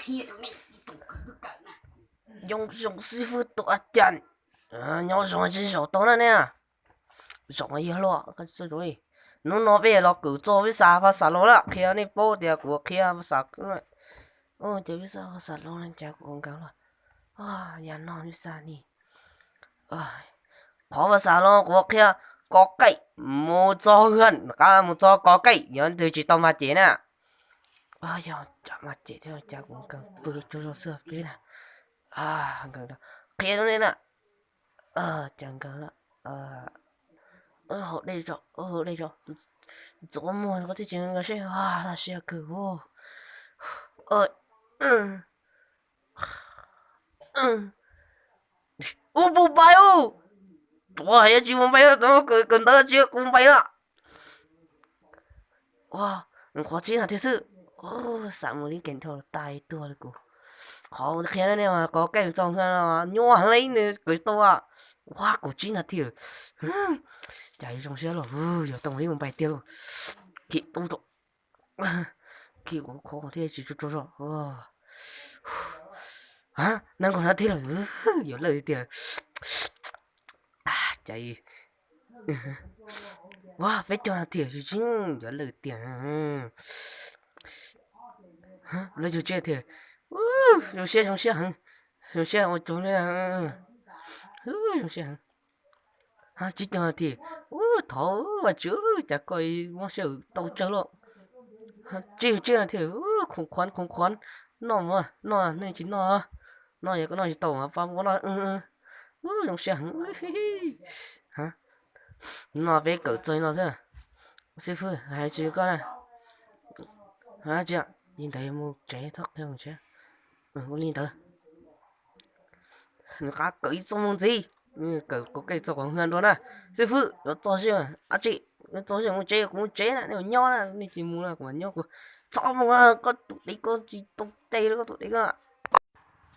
thiab rau nej ib tug kwv kawm na. Nyob zoo xib fwb Tuam Cas, nyob zoo tsis zaum tau na ne. Zaum yog luaj, hnub no peb los kawm txog vib xa phas xas los lawm, qhia nej paub tias kuv qhia phas xas. Cov vib xa phas xas los no cas kuv nkawd los, yam no vib xa ni. Qhov phas xas los kuv qhia kov kaij mus txog hwj, qab mus txog kov kaij, yog leej twg tsis tau mas cem na. Yog mas cem thiab cas kuv nkawd pw tsaug zog xwb peb na. Nkawd qhia rau nej na. Cas nkawd lawm. Haus dej tso, haus dej tso. Ntxuav muag koj thiaj tsis nkag siab, laj siab kawg. Ub, puas npai ub? Tuav hais tsis mus npai, kawm ntawv tsis kuv npai na. Ua, qhov tsib nas this xwb. Xav mus li kev dhau tas tuag li kuv. Qhov qhia ne mas kov kaij txog hwj no nyuaj heev li, nws kawm tau. Ua, kuv tsib nas this lawm. Cas zoo siab los, yog tau mus li mus npai tiag lauj. Khi tu, khi ua qhov thiaj tsis tsaug zog. Nees nkaum nas this lawm, yuav lawm tiag. Cas, ua, peb caug nas this tsis, yuav lawm tiag. Lawv caug tsib this. Zoo siab, zoo siab heev. Zoo siab ua tsaug, zoo siab heev. Tsib caug nas this. Ub, thov Vajtswv cas koj muab sij hawm tau tsawg lauj. Tsib caug tsib nas this, khoom khuav, khoom khuav. Noj mas noj, nej tsis noj, noj yog koj noj tsis tau mas pab muab noj. Ub, zoo siab heev. No peb kawm txog li no xwb. Xib fwb hais tsis koj na. Tsis, li ntawd mus tsev, thov qhia mus tsev. Ua li ntawd. Nws qab kawm ib txoj moo ntxiv, kawm kov kaij txog qhov hwj dua na. Xib fwb, yuav txog sij, dab tsi, yuav txog sij mus tsev, kuv mus tsev na, nej mus nyob na, nej tsis mus na kuv mam nyob kuv. Txhob mus, koj tus dev koj tsis tau cai li koj tus dev koj.